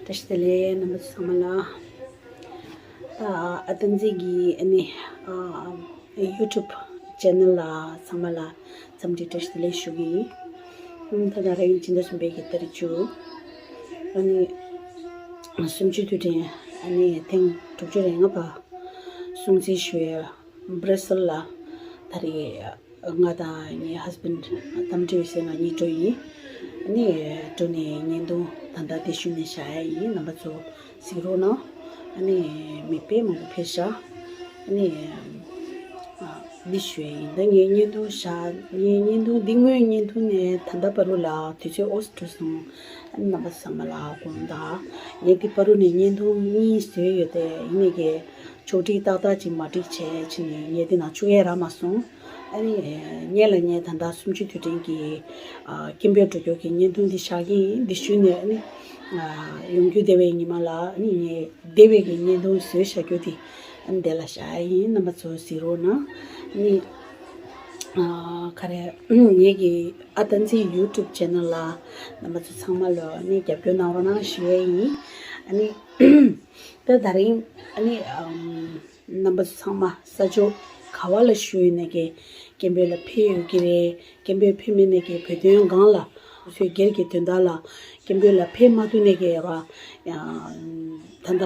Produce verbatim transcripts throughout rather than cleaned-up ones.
བཀྲ་ཤིས་བདེ་ལེགས། རྣམ་པ་ཚོ་ཚང་མ་ལ། ད་ཨ་བསྟན་འཛིན་གྱི་ཨ་ནི་ཨ་ཡུ་ཊུབ་ཅེ་ནལ་ལ་ཚང་མ་ལ་འཚམས་འདྲི་བཀྲ་ཤིས་བདེ་ལེགས་ཞུ་གི་ཡིན། ཨ་ད་ད་རེས་སྤྱི་ཟླ་གསུམ་པའི་གི་ཏ་རིག་བཅུ། ཨ་ནི་གསུམ་བཅུའི་དུས་དྲན་ཨ་ནི་ཐེངས་དྲུག་ཅུ་རེ་ལྔ་པ་སྲུང་བརྩི་ཞུ་ཡ་སྦྲ་སེལ་ལ་ད་རེས། ང་དང་ངའི་ཧ་སི་བྷེན་ཌི་དམ་འདྲེ་ཡོད་སའི་ང་གཉིས་འགྲོ་ཡིན། ཨ་ནི་འགྲོ་ནས་བརྙན་ཐུང་ད་ལྟ་དེ་ཤུལ་ནས་བཞག་ཡ་ཡིན། རྣམ་པ་ཚོ་གཟིགས་རོགས་གནང་། ཨ་ནི་མི་དཔེ་མང་པོ་ཕེབས་ཤག་ཨ་ནི་ཨ་འདི་ཞུ་ཡ་ཡིན། ད་ངའི་བརྙན་ཐུང་བཞག་ངའི་བརྙན་ཐུང་འདི་སྔོན་བརྙན་ཐུང་ནས་ད་ལྟ་བར་དུ་ལ་དུས་ཚོད་ཨོ་ཙམ་འགྲོ་སོང་། ཨ་ནི་རྣམ་པ་ཚང་མ་ལ་དགོངས་དག་ངས་འདི་བར་དུ་ནས་བརྙན་ཐུང་གཉིས་བཟོས་ཡོད་དེ་ཡིན་ནའི་གི་ཕྱོགས་སྒྲིག་ཏག་ཏག་ཅིག་མ་སྒྲིག་བྱས་ཕྱིན་ནས་ངས་འདི་ནང་བཅུག་ཡས་རག་མ་སོང་། ཨ་ནི་ངས་ལ་ངས་ད་ལྟ་གསུམ་བཅུའི་དུས་དྲན་གྱི་ཨ་སྐད་འབོད་འགྲོ་རྒྱུ་གི་བརྙན་ཐུང་འདི་བཞག་གི་ཡིན། འདི་ཞུས་ནས་ཨ་ནི་ཨ་ཡོང་རྒྱུ་འདས་པའི་ཉི་མ་ལ་ཨ་ནི་ངས་འདས་པའི་གི་བརྙན་ཐུང་བཟོས་བཞག་རྒྱུ་དེ་ཨ་ནི་འདི་ལ་བཞག་ཡ་ཡིན། རྣམ་པ་ཚོ་གཟིགས་རོགས་གནང་། ཨ་ནི་ཨ་ག་རེ་ངེད་ཀྱི་ཨ་བསྟན་འཛིན་ཡུ་ཊུབ་ཅེ་ནལ་ལ་རྣམ་པ་ཚོ་ཚང་མ་ལ་ཨ་ནི་རྒྱབ་སྐྱོར་གནང་རོགས་གནང་ཞུ་ཡ་ཡིན། ཨ་ནི་ད་ད་རིང་ཨ་ནི་ཨམ། རྣམ་པ་ཚོ་ཚང་མ་ས་ཕྱོགས་ག་བ་ལ་བཞུགས་ཡོད་ནས་ཀྱི་སྐད་འབོད་ལ་ཕེབས་ཡོད་ཀྱི་རེད། སྐད་འབོད་ཕེབས་མེད་ནས་ཀྱི་བོད་དོན་སྒང་ལ་སོ་སོའི་སྒེར་གྱི་དོན་དག་ལ་སྐད་འབོད་ལ་ཕེབས་མ་ཐུབ་ནས་ཀྱི་ར་ད་ལྟ་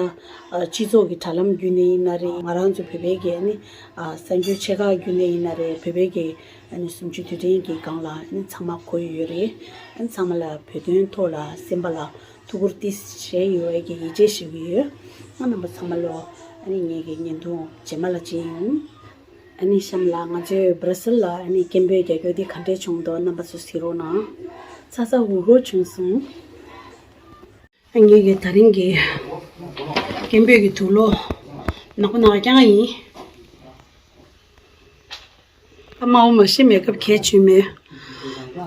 སྤྱི་ཚོགས་ཀྱི་དྲ་ལམ་བརྒྱུད་ནས་ཡིན་ན་རེད། ང་རང་ཚོ་བོད་པའི་གི་ནི་གསར་འགྱུར་ཆེ་ཁག་བརྒྱུད་ནས་ཡིན་ན་རེད། བོད་པའི་གི་ནི་གསུམ་བཅུའི་དུས་དྲན་གྱི་སྒང་ལ་ནི་ཚང་མ་གོ་ཡོད་རེད། ཚང་མ་ལ་བོད་དོན་ཐོག་ལ་སེམས་པ་ལ་ཐུགས་ཁུར་ཏིས་བཞེས་ཡོད་པའི་གི་ཡིད་ཆེས་ཞུ་གི་ཡོད། ང་རྣམ་པ་ཚང་མ་ལོ་ཨ་ནི་ངེད་ཀྱི་བརྙན་ཐུང་རྗེས་མ་ལ་མཇལ་ཡོང་། ཨ་ནི་གཤམ་ལ་ང་ཚོའི་སྦྲ་སེལ་ལ་ཨ་ནི་སྐད་འབོད་རྒྱག་རྒྱུ་འདི་ག་འདྲས་བྱུང་འདུག་རྣམ་པ་ཚོ་གཟིགས་རོགས་གནང་། ཚ་ཚ་འུར་འུར་བྱུང་སོང་། ཨ་ངེད་ཀྱི་ད་རིང་གི་སྐད་འབོད་ཀྱི་དུག་ལོག་ནག་པོ་ནག་རྐྱང་ཡིན། ཁ་དམར་པོ་མ་ཤེས་མེ་ཁབ་གས་བྱུས་མེད།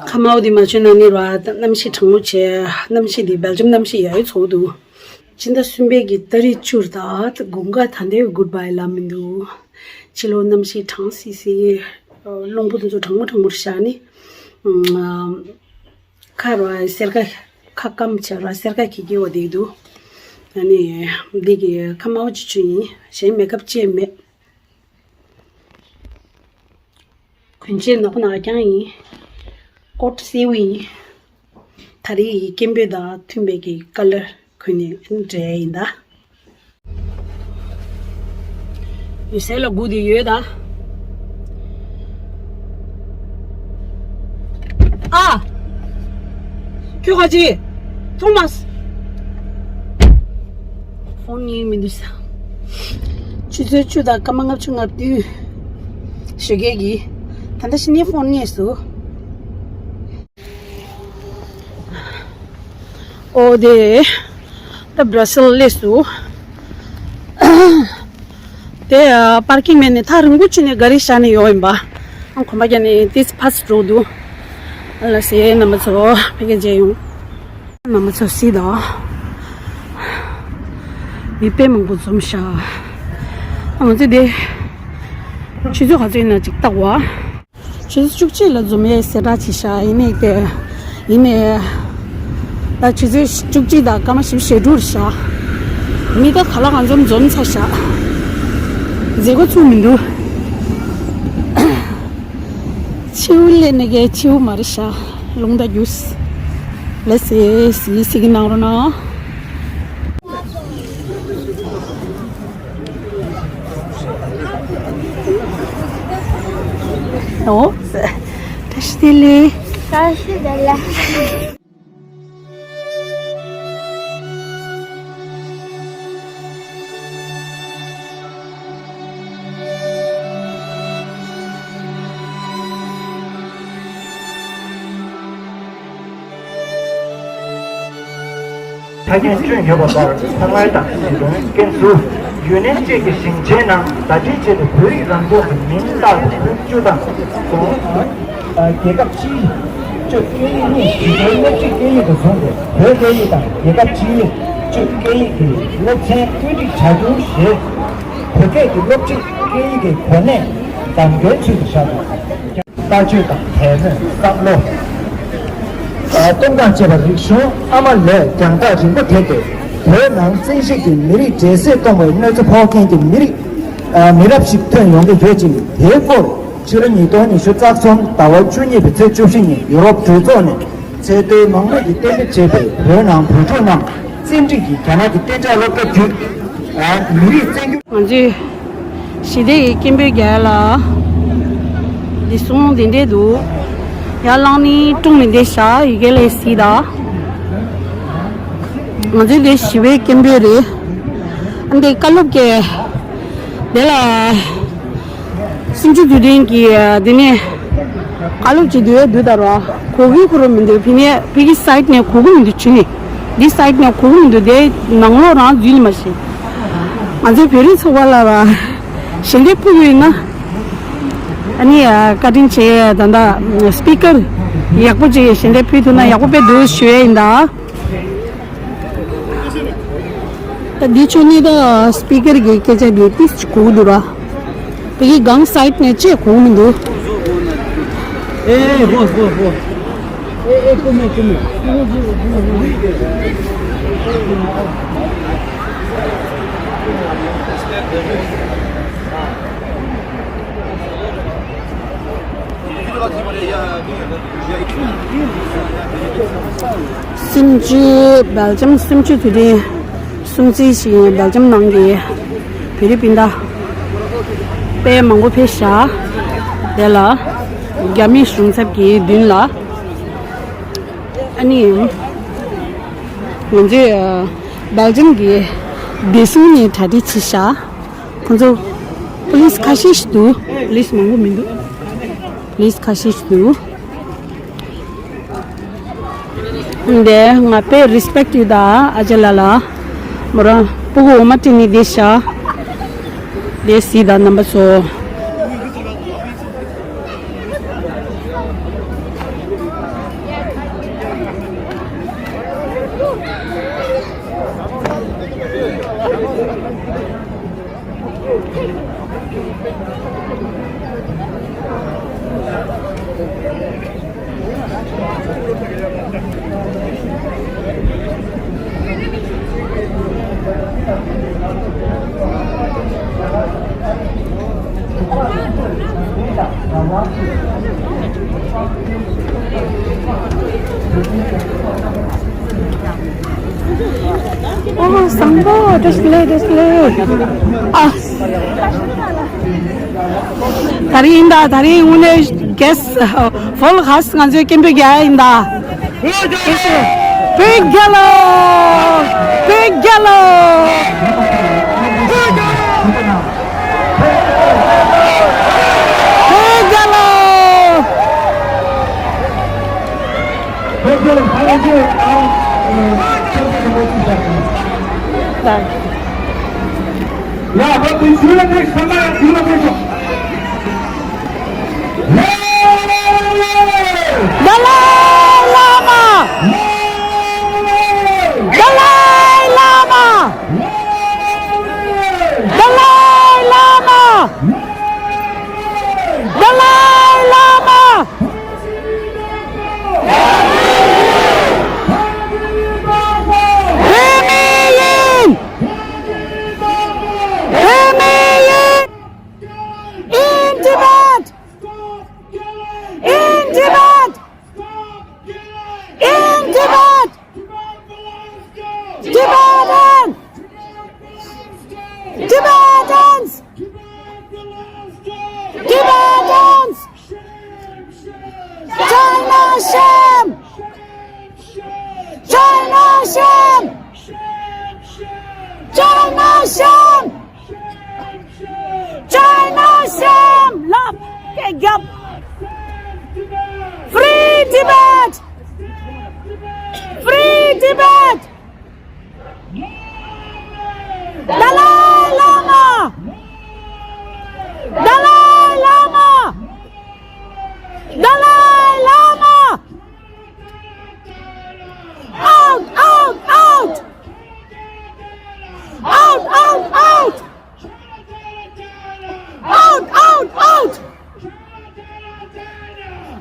ཁ་དམར་པོ་འདི་མ་བྱུས་ན་ནི་ར་གནམ་གཤིས་གྲང་མོ་བྱས། གནམ་གཤིས་འདི་སྦེལ་ཇམ་གནམ་གཤིས་ཡག་ཡོད་ཚོགས་འདུག་སྤྱི་ཟླ་གསུམ་པའི་གི་ཏ་རིག་བཅུར་ད་དགུན་ཁ་ད་ལྟའི་གུད་བྷའི་ལབ་མི་འདུག་ཕྱི་ལོགས་གནམ་གཤིས་གྲང་སིག་སིག་རླུང་བུ་དེ་ཚོ་གྲང་མོ་གྲང་མོར་བཞག་ནི། ཁ་ར་སེར་ཁ་ཁ་སྐམ་བྱས་ར་སེར་ཁ་གི་གི་བ་འདི་འདུག་ཨ་ནི་འདི་གི་ཁ་དམར་པོ་ཅིག་བྱུས་ཡིན། གཞན་མེ་ཁབ་བཅས་མེད། གོན་ཆས་ནག་པོ་ནག་རྐྱང་ཡིན། ཀོཊ་སེར་པོ་ཡིན། ད་རེས་ཀྱི་སྐད་འབོད་དང་མཐུན་པའི་གི་ཀ་ལར་གོན་ནས་འགྲོ་ཡ་ཡིན་ད། ཡོད་སའི་ལ་སྒུག་བསྡད་ཡོད་ད། ཨ། ཁྱོད་ག་ཅི། ཐོ་མཱས། ཕོན་རྙེད་མི་འདུག་ས། ཆུ་ཚོད་བཅུ་དང་སྐར་མ་ལྔ་བཅུ་ང་བདུན། ཞོགས་ཀས་ཀྱི། ད་ལྟ་ཕྱི་ནས་ཕོན་རྙེད་སོང་། ཨོ་དེ། ད་སྦྲ་སེལ་སླེབས་སོང་། དེ་པར་ཀིང་མེད་ནས་ཐག་རིང་པོ་ཅིག་ནས་ག་རེ་བཞག་ནས་ཡོང་ཡིན་པ། ཨང་གོམ་པ་རྒྱག་ནས་ཏིས་ཕ་སི་འགྲོ་འདུག་ཨ་ལ་སེ་རྣམ་པ་ཚོ་ཕ་གི་མཇལ་ཡོང་། རྣམ་པ་ཚོ་སི་དང་། མི་དཔེ་མང་པོ་འཛོམས་ཤག་ཨ་ང་ཚོ་དེ་ཆུ་ཚོད་ག་ཚོད་ཡིན་ན་ཅིག་བལྟ་དགོས་ཨ། ཆུ་ཚོད་བཅུ་གཅིག་ལ་འཛོམས་ཡས་གསལ་བསྒྲགས་བྱས་ཤག་ཡིན་ནའི་དེ་ཡིན་ནའི་ད་ཆུ་ཚོད་བཅུ་གཅིག་དང་སྐར་མ་བཞི་བཅུ་ཞེ་དྲུག་རེད་ཤག་མི་ད་ག་ལ་གང་འཛོམས་འཛོམས་ཚར་ཤག་མཛད་སྒོ་ཚུགས་མི་འདུག་ཆེའུ་ལས་ནི་གའི་ཆེའུ་མ་རེད་ཤག་རླུང་རྟ་རྒྱུགས། ལ་སེ་སི་སི་གི་ནང་རོ་ན། ཨོ། བཀྲ་ཤིས་བདེ་ལེགས། བཀྲ་ཤིས་བདེ་ལེགས། ཆ་རྐྱེན་བསྐྲུན་ཡོད་པ་ལྟར་ཚང་མའི་དང་ཞི་ལུང་ཀན་སུའུ་ཡུན་ནན་བཅས་ཀྱི་ཞིང་ཆེན་ནང་ཟླ་སྒྲིལ་བྱས་ཏེ་བོད་རིགས་རང་སྐྱོང་གི་མིང་བཏགས་ཏེ་བོད་བཅུ་དང་། རྒྱལ་ཁབ་སྤྱིའི་སྤྱོད་སྐད་ཡིག་གཉིས་གཞི་རྩའི་སློབ་ཁྲིད་སྐད་ཡིག་ཏུ་བཟུང་སྟེ་བོད་སྐད་ཡིག་དང་རྒྱལ་ཁབ་སྤྱིའི་སྤྱོད་སྐད་ཡིག་གི་སློབ་ཚན་བཀོད་སྒྲིག་བྱ་རྒྱུ་ཞེས་བོད་སྐད་ཀྱི་སློབ་ཁྲིད་སྐད་ཡིག་གི་གོ་གནས་འདེམས་ཀའི་ཚུལ་དུ་བཞག་འདུག་ལྟ་སྤྱོད་དང་དད་མོས་བསམ་བློ། ཨ་གཏོང་སྟངས་བཅས་པ་རིག་གཞུང་ཨ་མ་ལས་རྒྱང་ཐག་རིང་པོ་དེད་དེ། བོད་ནང་བཙན་ཤེད་ཀྱིས་མི་རིགས་འདྲེས་སྲེག་གཏོང་བའི་གནོད་འཚེ་ཕོག་མཁན་གྱི་མི་རིགས། ཨ། མི་རབས་ཤིག་ཐོན་ཡོང་གི་ཡོད་ཅིང་། དེའི་སྐོར་ཕྱི་ལོ་ཉིས་སྟོང་ཉི་ཤུ་རྩ་གསུམ་ཟླ་བ་བཅུ་གཉིས་པའི་ཚེས་བཅུ་བཞི་ཉིན་ཡུ་རོབ་གྲོས་ཚོགས་ནས་ཚད་མཐོའི་མང་མོས་ཀྱིས་གཏན་འབེབས་བྱས་པའི་བོད་ནང་བོད་ཕྲུག་རྣམས་བཙན་ཁྲིད་ཀྱིས་རྒྱ་ནག་གི་གཏན་འཇགས་སློབ་གྲྭ་བརྒྱུད། ཨ། མི་རིགས་བཙན་སྐྱོང་། ང་ཚོས་ཞི་བདེ་ཡི་སྐད་འབོད་རྒྱག་ཡ་ལ་འདི་སོང་དེ་འདྲས་འདུག་ཡར་ལངས་ནས་ཀྲུང་ནས་འདི་བཞག་ཡི་གེ་ལས་སྲིད་ད། ང་ཚོའི་འདི་ཞི་བའི་སྐད་འབོད་རེད། ཨ་འདི་བཀའ་སློབ་ཀྱི་འདི་ལ་སུམ་ཅུ་དུས་དྲན་གྱི་འདི་ནས་བཀའ་སློབ་ཅིག་འདུག་འདུག་ད་ར་གོ་གི་ཁོ་ར་མི་འདུག་ཕི་ནས་ཕི་གི་སའིད་ནས་གོ་གི་མི་འདུག་ཆུ་ནས་འདི་སའིད་ནས་གོ་གི་མི་འདུག་དེ་ནང་ལོགས་རང་འཛུལ་མ་ཤེས། ང་ཚོའི་བོད་རིགས་ཚོགས་པ་ལ་ར་ཞལ་འདེབས་ཕུལ་གི་ཡོད་ན། ཨ་ནི་བཀའ་དྲིན་ཆེ། ད་ལྟ་སྤི་ཀར་ཡག་པོ་ཅིག་ཞལ་འདེབས་ཕུལ་ཐུབ་ན་ཡག་པོ་དཔེ་འདུག་ཞུ་ཡས་ཡིན་ད། ད་འདི་ཆོ་ནི་ད་སྤི་ཀར་གྱི་སྐད་ཆ་འདི་ཏིས་ཅིག་གོ་གི་འདུག་ར། དེ་གི་སྒང་སའིད་ནས་ཅིག་གོ་གི་མི་འདུག་ཨེ་ཧོ་ཧོ་ཧོ། ཨེ་ཨེ་ཀུ་མེ་ཀུ་མེ། སུམ་ཅུ་སྦེལ་ཇམ་སུམ་ཅུ་དུས་དྲན་སྲུང་བརྩི་ཞིག་སྦེལ་ཇམ་ནང་གི་བོད་རིགས་སྤུན་ཟླ་དཔེ་མང་པོ་ཕེབས་ཤག་དེ་ལ་རྒྱ་མི་གཞུང་ཚབ་ཀྱི་མདུན་ལ། ཨ་ནི་ང་ཚོས་སྦེལ་ཇམ་གྱི་བདེ་སྲུང་ནས་གྲ་སྒྲིག་བྱས་ཤག་ཁོང་ཚོ་པུ་ལིས་ཁ་ཤས་ཤིག་འདུག་པུ་ལིས་མང་པོ་མི་འདུག་པུ་ལིས་ཁ་ཤས་ཤིག་འདུག་འདི་ང་དཔེ་རི་སི་པེག་ཡོད་ད་ཨ་ཅེ་ལགས་ལ། མོ་རང་སྤུ་གུ་འོ་མ་སྤྲད་ནས་བསྡད་ཤག་དེ་སྲིད་ད་རྣམ་པ་ཚོ། ཨོ་བཟང་པོ། བཀྲ་ཤིས་བདེ་ལེགས། བཀྲ་ཤིས་བདེ་ལེགས། ཨ། ད་རིང་ཡིན་ད། ད་རིང་དངོས་གནས་གེ་སི་ཧྥོལ་ཧའུ་སི་ང་ཚོའི་སྐད་འབོད་རྒྱག་ཡ་ཡིན་ད། བོད་རྒྱལ་ལོ། བོད་རྒྱལ་ལོ། བོད་རྒྱལ་ལོ། Thank you. Dalai Lama! Dalai Lama! Dalai Lama! Dalai Lama! བོད་མི་ཡིན། བོད་མི་ཡིན། In Tibet! In Tibet! In Tibet! Tibetans! Tibetans! Tibetans! China shame! China shame! China shame! China shame! Lap! Free Tibet! Free Tibet! Dalai Lama! Dalai Lama! Dalai Lama! Out, out, out! Out, out, out! Out, out, out!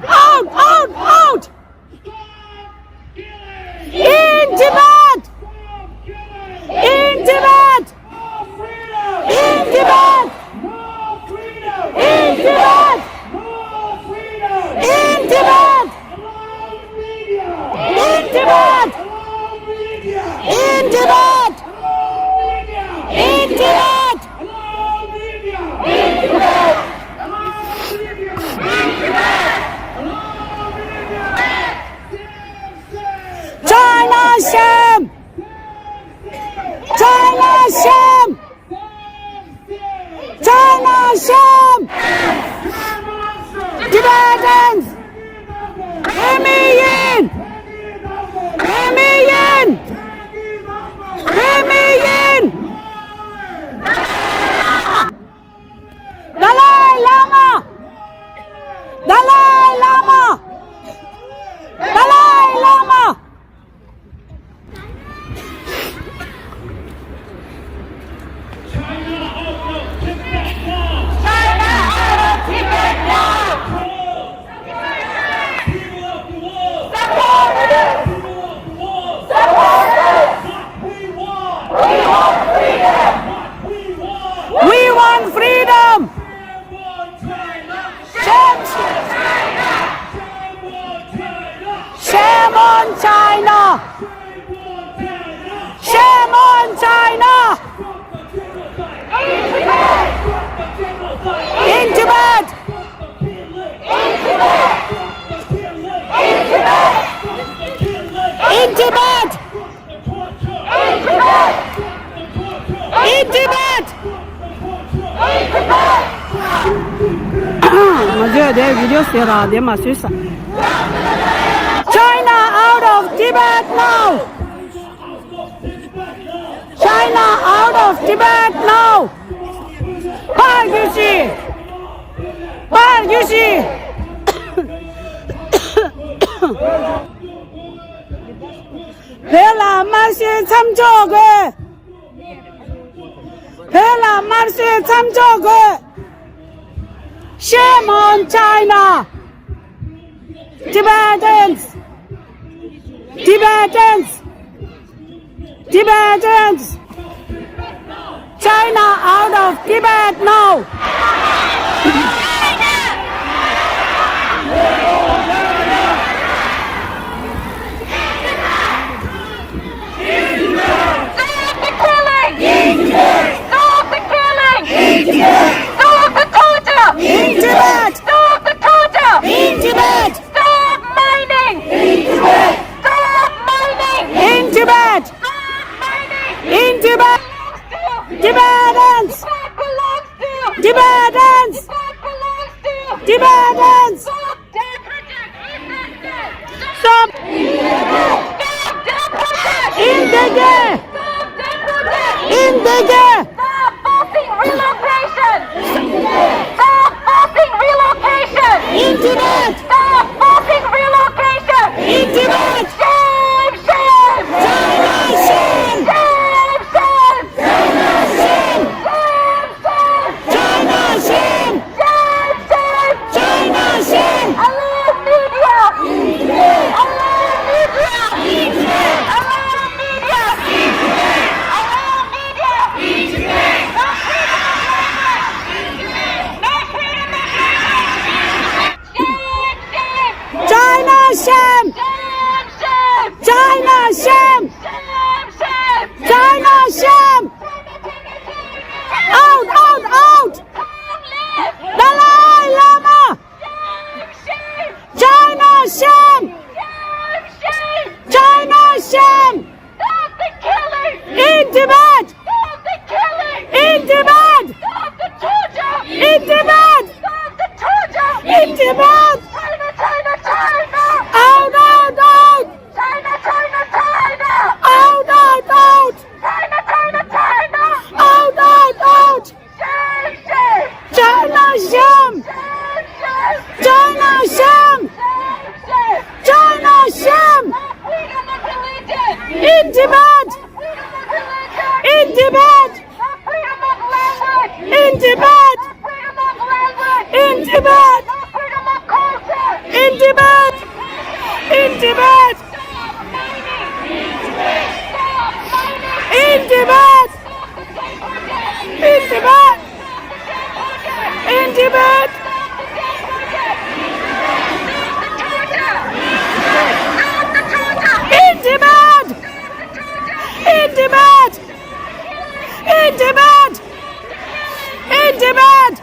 Out, out, out! In Tibet! དེ་བི་ཌི་ཡོ་ཟེར་ར་དེ་མ་བཟོས་ས། China out of Tibet now! China out of Tibet now! ཕར་རྒྱུགས་ཤིག་ཕར་རྒྱུགས་ཤིག་བོད་ལ་དམར་གསོད་མཚམས་འཇོག་དགོས། བོད་ལ་དམར་གསོད་མཚམས་འཇོག་དགོས། Shame on China! Tibetans! Tibetans! Tibetans! China out of Tibet now! Stop the killing! Stop the killing! Stop the torture! In Tibet! Stop the torture! In Tibet! Stop mining! In Tibet! Stop mining! In Tibet! Stop mining! In Tibet! Tibetans! Tibet belongs to! Tibetans! Tibet belongs to! Tibetans! Stop! Stop! Stop! Stop! Stop! Stop! Stop forcing relocation! Stop forcing relocation! In Tibet! Stop forcing relocation! In Tibet! Shame! Shame! China shame! Shame! Shame! China shame! Shame! Shame! China shame! Shame! Shame! China shame! Allow media! Allow media! Allow media! Allow media! No freedom of language! No freedom of language! Shame! Shame! China shame! Shame! Shame! China shame! Shame! Shame! China shame! Out! Out! Out! Dalai Lama! China shame! China shame! Stop the killing! In Tibet! Stop the killing! In Tibet! Stop the torture! In Tibet! Stop the torture! In Tibet! China, China, China! Out, out, out! China, China, China! Out, out, out! China, China, China! Out, out, out! Shame, shame! China shame! Shame, shame! China shame! Shame, shame! China shame! No freedom of religion! In Tibet! No freedom of religion! In Tibet! No freedom of language! In Tibet! No freedom of language! In Tibet! No freedom of culture! In Tibet! In Tibet! Stop mining! Stop mining! In Tibet! In Tibet! In Tibet! In Tibet! In Tibet! In Tibet!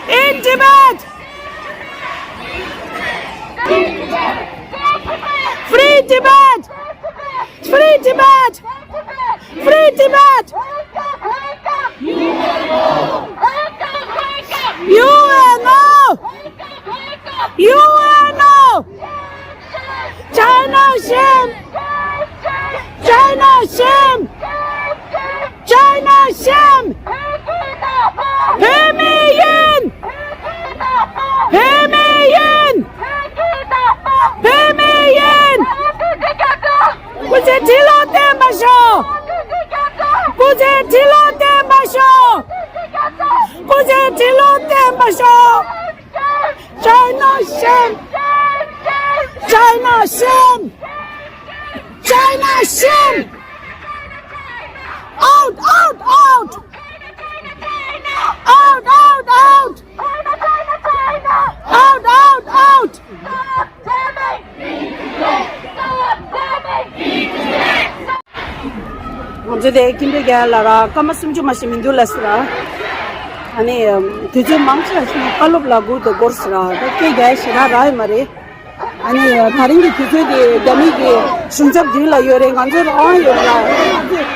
In Tibet! In Tibet! Free Tibet! Free Tibet! Free Tibet! U N O! U N O! China shame! China shame! China shame! བོད་མི་ཡིན། བོད་མི་ཡིན། བོད་མི་ཡིན། སྐུ་ཚེ་ཁྲི་ལོ་བརྟན་པར་ཤོག་སྐུ་ཚེ་ཁྲི་ལོ་བརྟན་པར་ཤོག་སྐུ་ཚེ་ཁྲི་ལོ་བརྟན་པར་ཤོག China shame! China shame! China shame! Out, out, out! Out, out, out! Out, out, out! ང་ཚོ་དེ་ཀིན་པེ་རྒྱལ་ལ་ར་སྐར་མ་སུམ་ཅུ་མ་ཞིག་མི་འདུག་ལ་ཟེར་ར། ཨ་ནི་དུས་ཚོད་མང་ཆེ་བ་ཞིག་བཀའ་སློབ་ལ་སྒུག་དེ་འགོར་ཟེར་ར། ད་སྐད་རྒྱག་ཞེ་དྲག་རག་ཡོད་མ་རེད། ཨ་ནི་ད་རིང་གི་དུས་ཚོད་དེ་རྒྱ་མི་གི་གཞུང་ཚབ་མདུན་ལ་ཡོད་རེད། ང་ཚོ་རང་ཡོད་ར།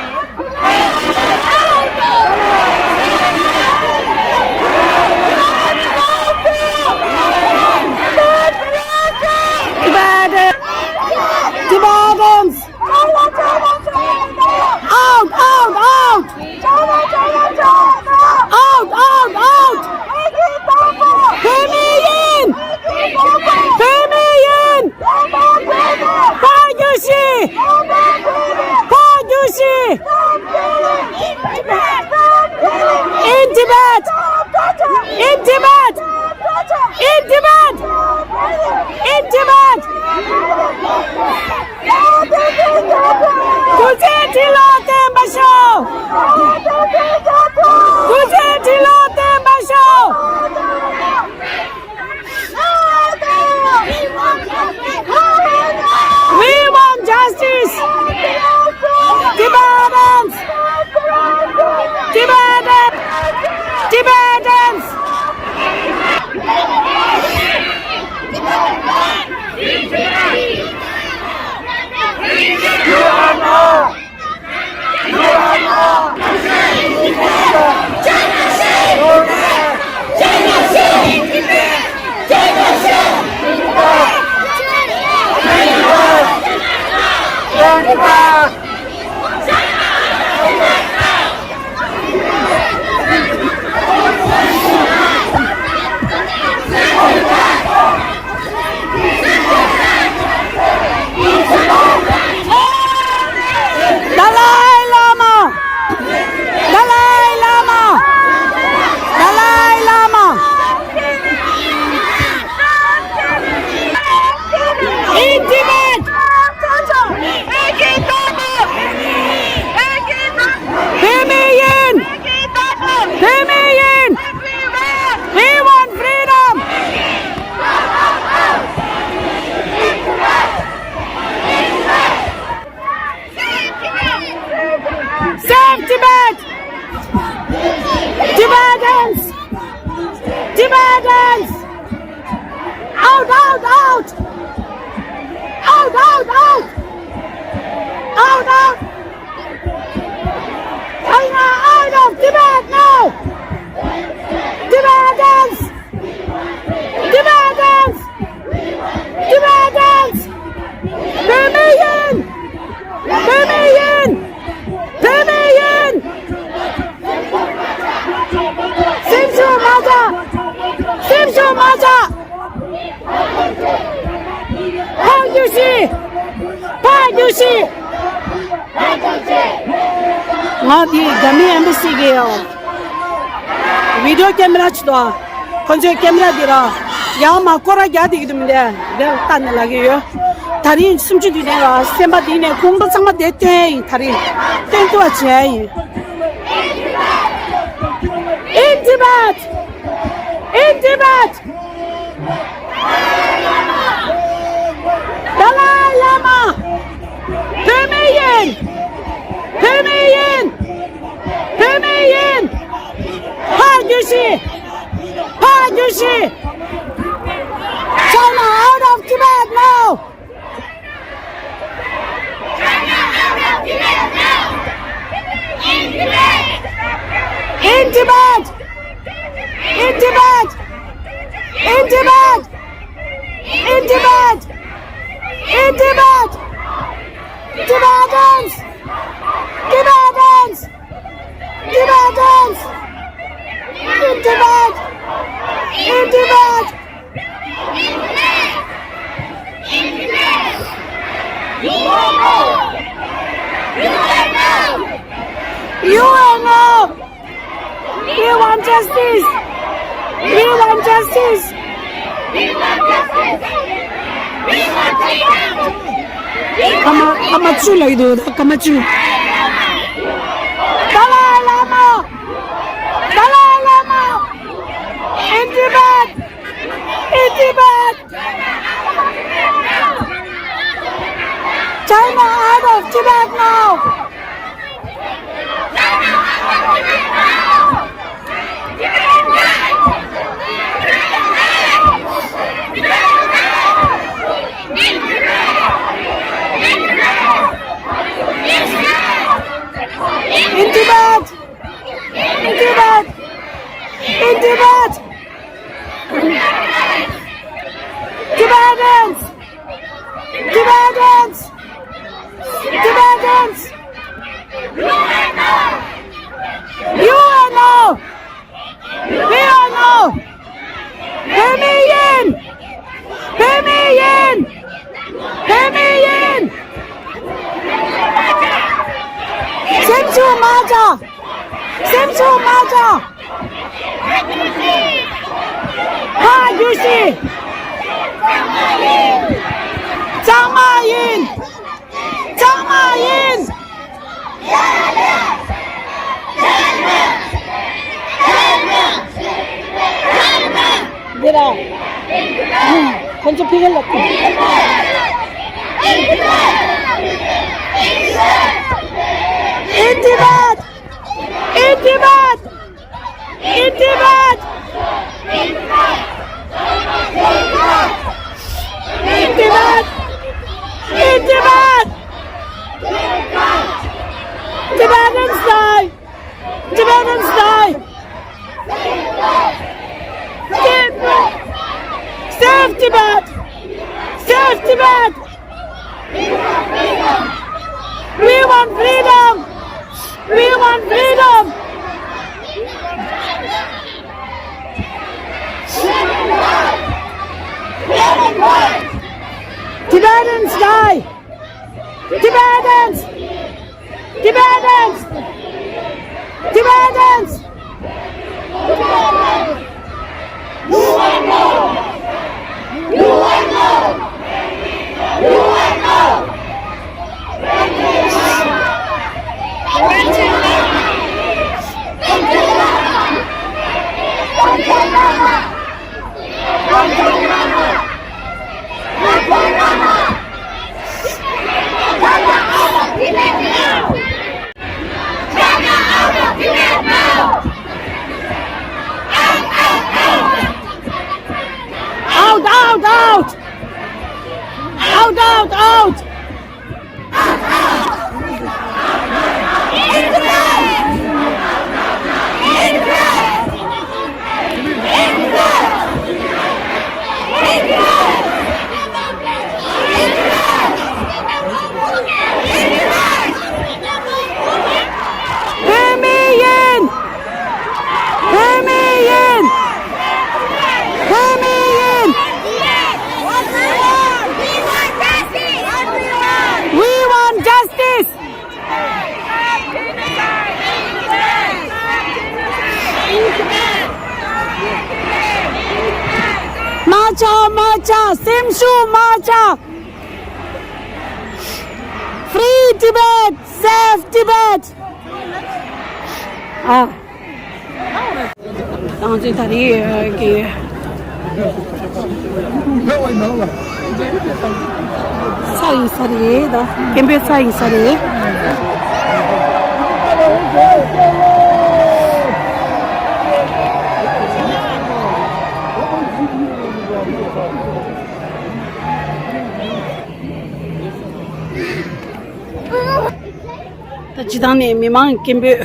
Save Tibet! Tibetans! Tibetans! Out, out, out! Out, out, out! Out, out! China out of Tibet now! Tibetans! Tibetans! Tibetans! བོད་མི་ཡིན། བོད་མི་ཡིན། བོད་མི་ཡིན། སེམས་ཤུགས་མ་ཆག་སེམས་ཤུགས་མ་ཆག་ཕར་རྒྱུགས་ཤིག་ཕར་རྒྱུགས་ཤིག་ང་འདི་རྒྱ་མི་ཨེམ་བྷ་སི་གི་ཡང་བི་ཌི་ཡོ་ཀེ་མ་ར་ཅིག་འདུག་ཁོ་ཚོའི་ཀེ་མ་ར་འདི་ར་ཡང་མ་སྐོར་ར་རྒྱག་བསྡད་ཀྱི་འདུག་མི་འདུག་འདི་ལྟ་ནས་ལབ་ཀྱི་ཡོད། ད་རིང་སུམ་ཅུ་དུས་དྲན་ལ་སེམས་པ་འདི་ནས་ཁོང་ཁྲོ་ཚང་མ་དེ་བཏོན་ཡིན། ད་རིང་བཏོན་ཐུབ་པ་བྱས་ཡིན། In Tibet! In Tibet! Dalai Lama! བོད་མི་ཡིན། བོད་མི་ཡིན། བོད་མི་ཡིན། ཕར་རྒྱུགས་ཤིག་ཕར་རྒྱུགས་ཤིག China out of Tibet now! In Tibet! In Tibet! In Tibet! In Tibet! In Tibet! Tibetans! Tibetans! Tibetans! In Tibet! In Tibet! U N O! We want justice! We want justice! We want justice! We want freedom! ཀ་མ་ཀ་མ་ཅུ་ལ་ཡོད་དོ། ཀ་མ་ཅུ། Dalai Lama! Dalai Lama! In Tibet! In Tibet! China out of Tibet now! In Tibet! In Tibet! In Tibet! Tibetans! Tibetans! Tibetans! U N O! U N O! U N O! བོད་མི་ཡིན། བོད་མི་ཡིན། བོད་མི་ཡིན། སེམས་ཤུགས་མ་ཆག་སེམས་ཤུགས་མ་ཆག་ཕར་རྒྱུགས་ཤིག་གཙང་མ་ཡིན། གཙང་མ་ཡིན། འདི་ར། ཁོང་ཚོ་ཕི་ག་ལ། In Tibet! In Tibet! In Tibet! In Tibet! In Tibet! Tibetans die! Tibetans die! Save Tibet! Save Tibet! We want freedom! We want freedom! Tibetans die! Tibetans! Tibetans! Tibetans! Cha, Simshu Macha. Free Tibet, save Tibet. Ah. ང་ཚོའི་ད་རེས་ཀྱི་ས་ཡིན་ས་རེད། ད་སྐད་འབོད་ས་ཡིན་ས་རེད། ད་སྤྱི་བཏང་ནས་མི་མང་སྐད་འབོད་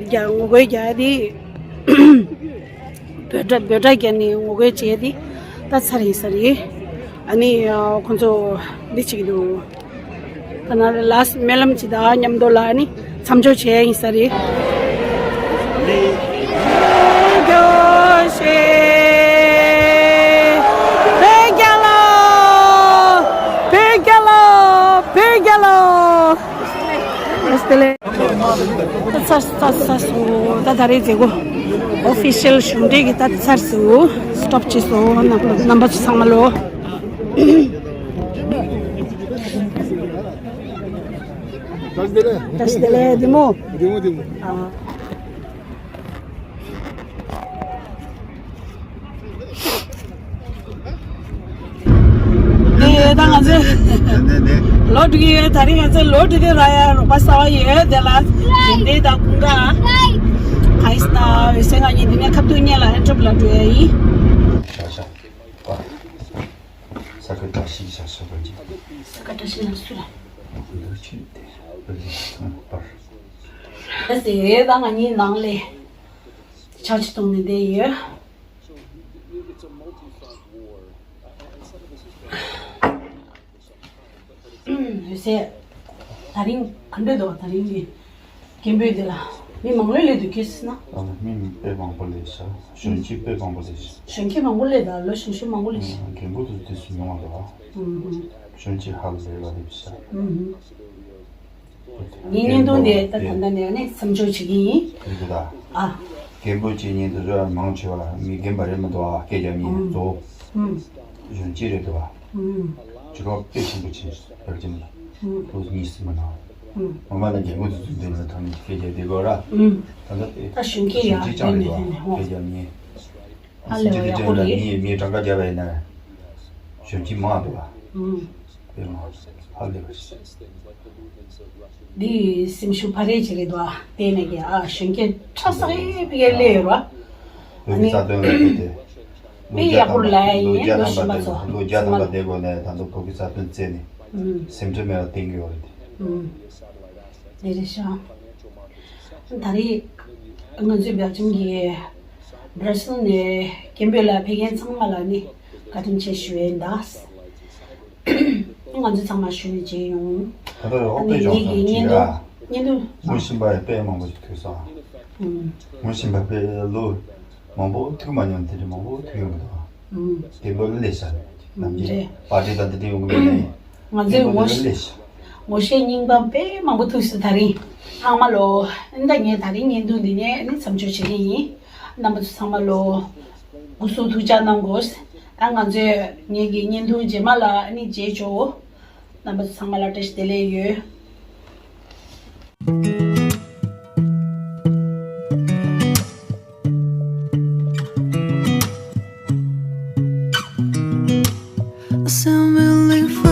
རྒྱག་ངོ་རྒོལ་རྒྱག་དེ། འབོད་སྒྲ་འབོད་སྒྲ་རྒྱག་ནས་ངོ་རྒོལ་བྱས་དེ། ད་ཚར་ཡིན་ས་རེད། ཨ་ནི་ཁོང་ཚོ་འདི་བྱེད་ཀྱི་འདུག་ད་ནང་ལ་སྨོན་ལམ་ཅིག་དང་མཉམ་དུ་ལ་ནི་མཚམས་འཇོག་བྱས་ཡིན་ས་རེད། བོད་རྒྱལ་ལོ། བོད་རྒྱལ་ལོ། བོད་རྒྱལ་ལོ། ཚར་ཚར་ཚར་སོང་། ད་ད་རེས་མཛད་སྒོ་ཨོ་ཕི་ཤལ་གཞུང་འབྲེལ་གྱི་ད་ཚར་སོང་། སི་ཊོབ་བྱས་སོང་། རྣམ་པ་ཚོ་ཚང་མ་ལོ། བཀྲ་ཤིས་བདེ་ལེགས། བཀྲ་ཤིས་བདེ་ལེགས། བདེ་མོ། བདེ་མོ་བདེ་མོ། ཨ། དེ་ད་ང་ཚོ་ལོ་དྲུག་ཡོད། ད་རིང་ང་ཚོ་ལོ་དྲུག་གི་ར་ཡ་རོགས་པ་གསར་པ་ཡོད། དེ་ལ་དེ་དང་ཀུན་དགའ་ཧའི་སི་ན་འོད་ཟེར་ང་གཉིས་འདི་ནས་ཁ་ཐུག་གཉིས་ལ་ཨེ་ཊོབ་ལ་འགྲོ་ཡ་ཡིན། ཤ་ཤ་པ། ས་ཁ་བཀྲ་ཤིས་ཤ་ཤ་པ་ཅི། ས་ཁ་བཀྲ་ཤིས་ལ་སུ་ལ། འདུ་ཆེན་དེ་རི་ཐང་པར། ད་ཟེར་ད་ང་གཉིས་ནང་ལས་ཆ་ཆི་གཏོང་ནས་བསྡད་ཡོད། ཡོད་ཟེར། ད་རིང་ག་འདྲ་འདུག་ད་རིང་གི་སྐད་འབོད་འདི་ལ་མི་མང་ལོས་སླེབས་འདུག་གལ་སྲིད་ན། ཨ་ནི་མི་དཔེ་མང་པོ་སླེབས་ཤག་གཞོན་སྐྱེས་དཔེ་མང་པོ་སླེབས་ཤག་གཞོན་སྐྱེས་མང་པོ་སླེབས་ད་ལོ་གཞོན་གཞོན་མང་པོ་སླེབས་ཤག་རྒན་པོ་དེ་ཚོ་དུས་སུ་ཉུང་བ་འདུག་ཨ། ཨུམ་ཧུམ། གཞོན་སྐྱེས་ཧ་ལས་པ་སླེབས་ཤག་ཨུམ་ཧུམ། ངའི་བརྙན་ཐུང་དེ་ད་ད་ལྟ་ནས་ནི་མཚམས་འཇོག་བྱེད་ཀྱི་ཡིན། རེད་ད། ཨ། རྒན་པོ་གཅིག་གཉིས་དེ་ཚོ་མང་ཆེ་བ་མི་རྒན་པ་རེད་མི་འདུག་ཨ། སྐད་རྒྱབ་མཁན་གཙོ་བོ། ཨུམ། གཞོན་སྐྱེས་རེད་འདུག་ཨ། ཨུམ། ཆུ་ཁ་དཔེ་ཆེན་པོ་ཆེ་བར་གྱི་མི་ལ། ཨུམ། ལོ་གཉིས་སུ་མ་ན། ཨུམ། ངོ་མ་ལ་རྒན་པོ་དེ་ཚོ་འདི་ལ་ཐང་ནས་སྐད་རྒྱབ་བསྡད་དགོས་ར། ཨུམ། ད་ལྟ་དེ་ད་གཞོན་སྐྱེས་ཡ་གཞོན་སྐྱེས་ཀྱང་རེད་འདུག་ཨ། སྐད་རྒྱབ་མཁན། ཧ་ལས་པ་ཡག་པོ་རེད། མི་མི་གྲངས་ཀ་བརྒྱབ་པ་ཡིན་ན་གཞོན་སྐྱེས་མང་འདུག་ཨ། ཨུམ། དཔེ་མང་། ཧ་ལས་པ་ཞིག་འདི་སེམས་ཤུགས་འཕར་རེས་ཅིག་རེད་འདུག་ཨ། བལྟས་ནས་ཀྱི་ཨ་གཞོན་སྐྱེས་ཁྲ་ས་ཡི་ཕི་གེ་སླེབས་ཡོད་ར། བོད་ཀྱི་རྩ་དོན་ལ་བལྟས་ཏེ། བློ་རྒྱ་ཡག་པོ་ཐམ་པ་ལ་ཡིན། བློ་རྒྱ་ཐམ་པ་བདེ་བློ་རྒྱ་ཐམ་པ་བདེ་དགོས་ནས་ད་དུང་བོད་ཀྱི་རྩ་དོན་རྩད་ནས་ཨུམ། སེམས་ཁྲལ་མེད་པར་བསྟེན་གྱི་ཡོད་རེད། ཨུམ། དེ་རེད་ཤག་ད་རེས་ང་ཚོའི་སྦེལ་ཇམ་གྱི་སྦྲ་སིལ་ནས་སྐད་འབོད་ལ་ཕེབས་མཁན་ཚང་མ་ལ་ནི་བཀའ་དྲིན་ཆེ་ཞུ་ཡས་ཡིན་ད། ང་ཚོ་ཚང་མ་ཞུ་ནས་མཇལ་ཡོང་། ད་ལྟ་ཨོ་དཔེ་ཨ་ནི་ངེད་ཀྱི་བརྙན་ཐུང་བརྙན་ཐུང་ངོ་ཤེས་པ་ཡང་དཔེ་མང་པོ་ཞིག་ཐུག་སོང་། ཨུམ། ངོ་ཤེས་པ་དཔེ་ལོ་མང་པོ་ཐུག་མ་མྱོང་། དེ་འདྲ་མང་པོ་ཐུག་ཡོང་གི་འདུག་ཨུམ། དེ་འབོད་ལ་ལས་ཤག་ནམ་རྒྱུན་རེད། པར་ཊི་དང་དེ་འདྲ་ཡོང་གི་མེད་ནའི། ང་ཚོས་ངོ་ཤེས་ངོ་ཤེས་རྙིང་པ་དཔེ་མང་པོ་ཐུག་སོང་ད་རིང་། ཚང་མ་ལོ། ཨ་ནི་ད་ངས་ད་རིང་བརྙན་ཐུང་འདི་ནས་ཨ་ནི་མཚམས་འཇོག་བྱེད་ཀྱི་ཡིན། རྣམ་པ་ཚོ་ཚང་མ་ལོ། སྐུ་གཟུགས་ཐུགས་ཅག་གནང་དགོས། ཨ་ང་ཚོས་ངེད་ཀྱི་བརྙན་ཐུང་རྗེས་མ་ལ་ཨ་ནི་མཇལ་ཆོག་རྣམ་པ་ཚོ་ཚང་མ་ལ་བཀྲ་ཤིས་བདེ་ལེགས་ཡོད།